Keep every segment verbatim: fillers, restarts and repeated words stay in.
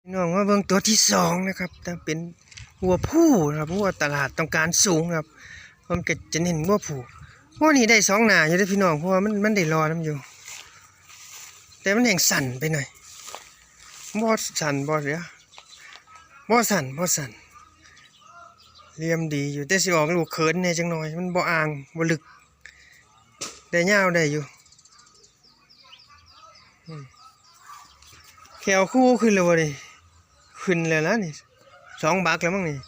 พี่น้องมาเบิ่งตัวที่สองนะครับ แต่เป็นวัวผู้นะครับ วัวตลาดต้องการสูงนะครับ มันก็จะเน้นวัวผู้ วัวนี่ได้สองหน้าอยู่เด้อพี่น้อง เพราะว่ามัน มันได้รอนำอยู่ แต่มันแฮงสั้นไปหน่อย บ่สั้นบ่เสีย บ่สั้น บ่สั้น เหลี่ยมดีอยู่ แต่สิออกลูกเขินแหน่จักหน่อย มันบ่อ่าง บ่ลึก แต่ยาวได้อยู่ อืม แข้วคู่ขึ้นแล้วบ่นี่ ขึ้นแล้วล่ะนี่ สองบักแล้วมั้งนี่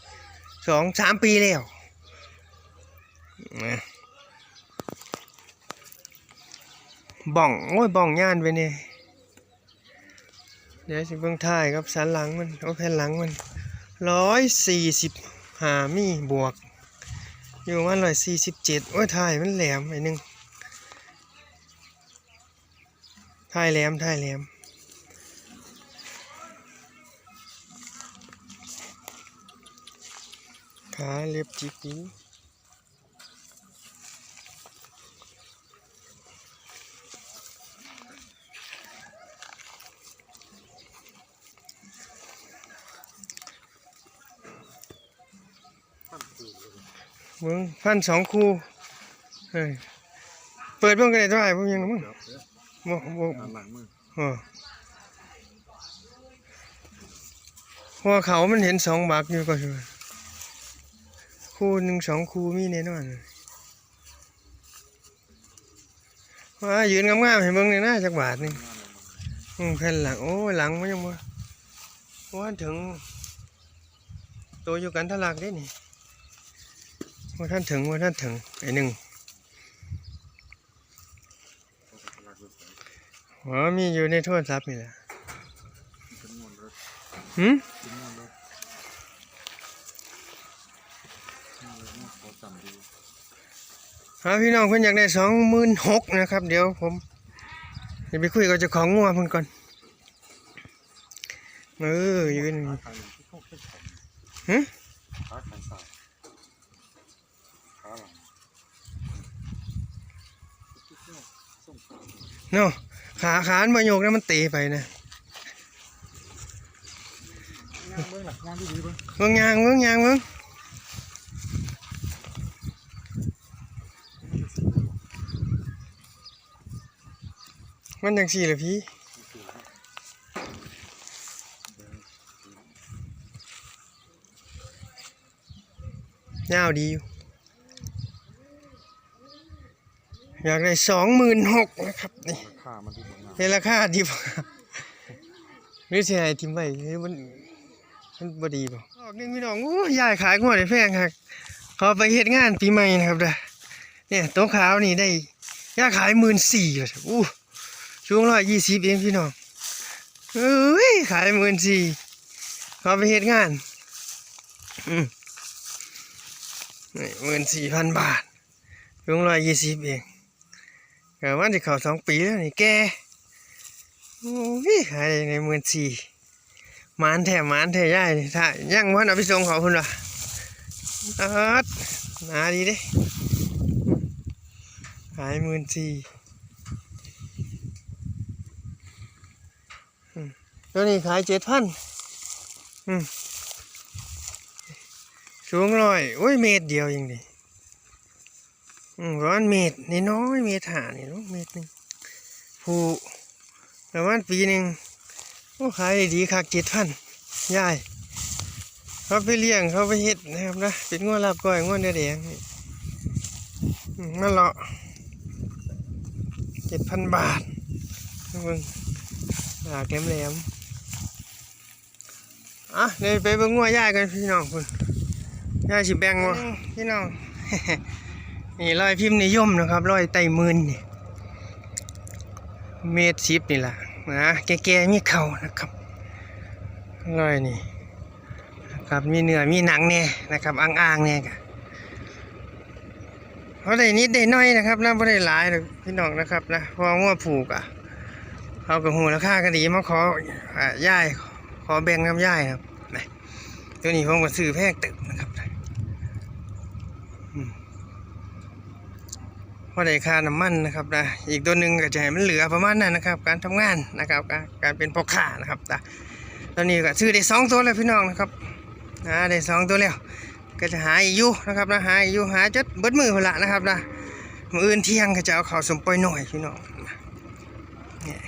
สองสามปีแล้ว นะ บ้อง โอ้ย บ้องย่านไปนี่ เดี๋ยวสิเบิ่งท้ายกับสันหลังมัน โอ้ แผ่นหลังมัน ร้อยสี่สิบห้า มีบวก อยู่ประมาณ ร้อยสี่สิบเจ็ด โอ้ย ท้ายมันแหลมหน่อยหนึ่ง ท้ายแหลม ท้ายแหลม ขาเล็บจิ๋ว เบิ่ง พันสองคู่ เออ เปิดเบิ่งก็ได้ตัวอ้าย บ่มีหยังหรอกมั้ง บ่ บ่ อ่า หลังมือ เออ เพราะว่าเขามันเห็นสองบักอยู่ก็คือ คู่หนึ่งสองคู่มีแน่นอน ว่ายืนงามๆให้เบิ่งแหน่นะ จักบาทหนึ่ง อืม แผ่นหลัง โอ้ย หลังมันยังบ่ บ่ทันถึง โตอยู่กันทะลักเด้นี่ บ่ทันถึง บ่ทันถึง ไอ้หนึ่ง อ๋อ มีอยู่ในโทรศัพท์นี่แหละ หืม ฮะ พี่น้องเพิ่นอยากได้ สองหมื่นหก นะครับ เดี๋ยวผมจะไปคุยกับเจ้าของงัวเพิ่นก่อน เออ ยืน ขาไข่ที่เขาเคยขาย หึ ขาไข่ใส่ ขาหลัง เนาะ ขา ขามันบ่โยกนะ มันเตะไปนะ ย่างเบิ่งล่ะ ย่างดีๆเบิ่ง เบิ่งย่าง เบิ่งย่าง เบิ่ง มันจั่งซี้ล่ะพี่ ยาวดีอยู่ อยากได้ สองหมื่นหก นะครับ นี่ ราคามันดีกว่า ในราคาดีบ่ หรือสิให้ถิ่มไว้ หรือมัน มันบ่ดีบ่ ดอกหนึ่งพี่น้อง โอ้ย ยายขายงัวได้แพงคัก เขาไปเฮ็ดงานปีใหม่นะครับเด้อ เนี่ย ตัวขาวนี่ได้ ยายขาย หมื่นสี่ ว่าซั่น อู้ สูง ร้อยยี่สิบ เองพี่น้อง เอ้ย ขาย หมื่นสี่ เขาไปเฮ็ดงาน อืม นี่ หมื่นสี่พันบาท สูง ร้อยยี่สิบ เอง ก็มันสิเข้าสองปีแล้วนี่ แก่ โอ้ย ขายได้ หมื่นสี่ หมานแท้ หมานแท้ ยายนี่ ถ้ายังบ่ทันเอาไปส่งเขาพุ้นว่ะ อัด หนาดีเด้ ขาย หมื่นสี่ อืม ตัวนี้ขาย เจ็ดพัน อืม สูง ร้อย โอ้ย เมตรเดียวเองนี่ อืม ประมาณเมตรน้อยๆ เมตรห้านี่เนาะ เมตรหนึ่ง ผู้ ประมาณปีหนึ่ง โอ้ ขายได้ดีคัก เจ็ดพัน ยาย เขาไปเลี้ยง เขาไปเฮ็ดนะครับนะ เป็นงัวลาบก้อย งัวเนื้อแดงนี่ อืม มาเลาะ เจ็ดพันบาท เบิ่ง ดากแหลมๆ อ่ะ เดี๋ยวไปเบิ่งงัวยายกันพี่น้องพุ้น ยายสิแบ่งบ่ พี่น้อง นี่รอยพิมพ์นิยมนะครับ รอยไต้หมื่นนี่ เมตรสิบนี่ล่ะ นะ แก่ๆ มีเข่านะครับ รอยนี่นะครับ มีเนื้อ มีหนังแหน่นะครับ อ่างๆ แหน่ก็ เขาได้นิดได้หน่อยนะครับนะ บ่ได้หลายดอกพี่น้องนะครับนะ เพราะว่างัวผูกอะ เขาก็ฮู้ราคาก็ดี มาขอ อ่า ยาย ขอแบ่งนำยายครับ นะ ตัวนี้ผมก็ซื้อแพงเติบนะครับ อืม พอได้ค่าน้ำมันนะครับนะ อีกตัวหนึ่งก็จะให้มันเหลือประมาณนั้นนะครับ การทำงานนะครับ การ การเป็นพ่อค้านะครับนะ ตอนนี้ก็ซื้อได้สองตัวแล้วพี่น้องนะครับ หาได้สองตัวแล้ว ก็จะหาอีกอยู่นะครับนะ หาอีกอยู่ หาจนเบิดมื้อพุ้นละนะครับนะ มื้ออื่นเที่ยงก็จะเอาเข้าสมปล่อยน้อยพี่น้อง นี่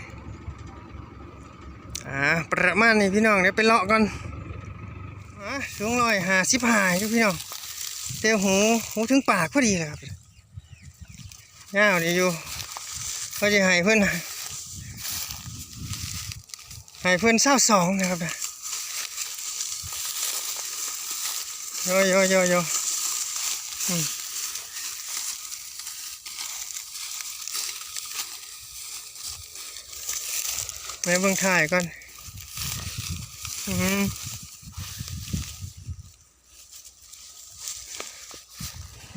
อ่า ประมาณนี้พี่น้อง เดี๋ยวไปเลาะก่อน อ่า สูงร้อยห้าสิบห้าอยู่พี่น้อง แต่หู หูถึงปากพอดีเลยครับ ยาวดีอยู่ ก็จะให้เพิ่น ให้เพิ่นซาวสองนะครับนะ โย โย โย โย อืม ไปเบิ่งท้ายก่อน อืม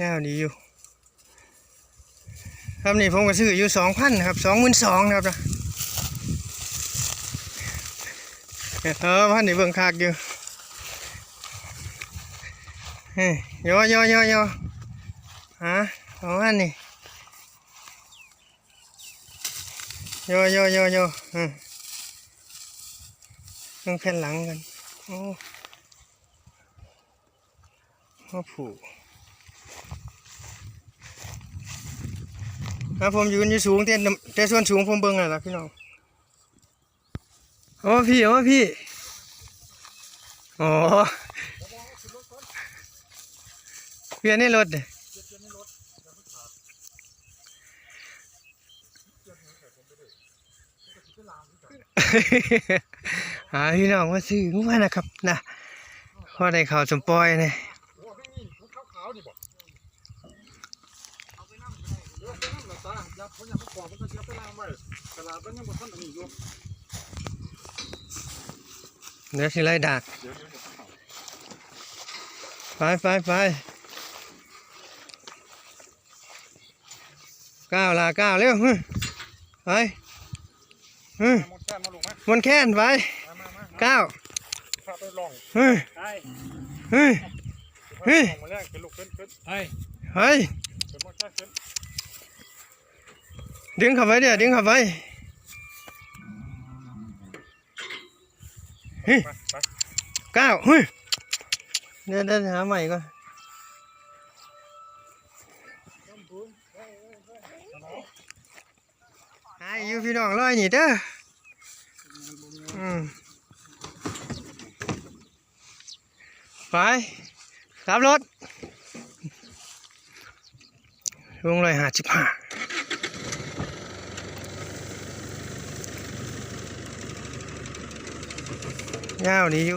ยาวดีอยู่ ครับ นี่ผมก็ซื้ออยู่สองพันครับ สองหมื่นสองครับนะ เออ พันนี่เบิ่งคักอยู่ เฮ้ย โย โย โย โย ฮะ ประมาณนี้ โย โย โย โย อืม เบิ่งแผ่นหลังกัน โอ้ มาผูก ครับ ผมยืนอยู่สูง แต่ แต่ส่วนสูงผมเบิ่งนั่นล่ะพี่น้อง เอามาพี่ เอามาพี่ อ๋อ เปลี่ยนในรถเด้ หาพี่น้องมาซื้องัวนะครับนะ พอได้เข้าสมปล่อยเนี่ย เดี๋ยวสิไล่ดัก ไปไปไป ก้าวละก้าวเร็ว ไป มนแค่นมาลูกมา มนแค่นไป มามามา ก้าว พาไปลอง เฮ้ย ไป เฮ้ย เฮ้ย ลองมาแรกเป็นลูกขึ้นขึ้น ไป เฮ้ย เป็นมนแค่นขึ้น ดึงเข้าไปเดี๋ยว ดึงเข้าไป เฮ้ย ไปไป ก้าว เฮ้ย เดี๋ยวเดี๋ยวหาใหม่ก่อน หาอยู่พี่น้องร้อยนี่เด้อ อืม ไป ขับรถ ลงร้อยห้าสิบห้า ยาวดีอยู่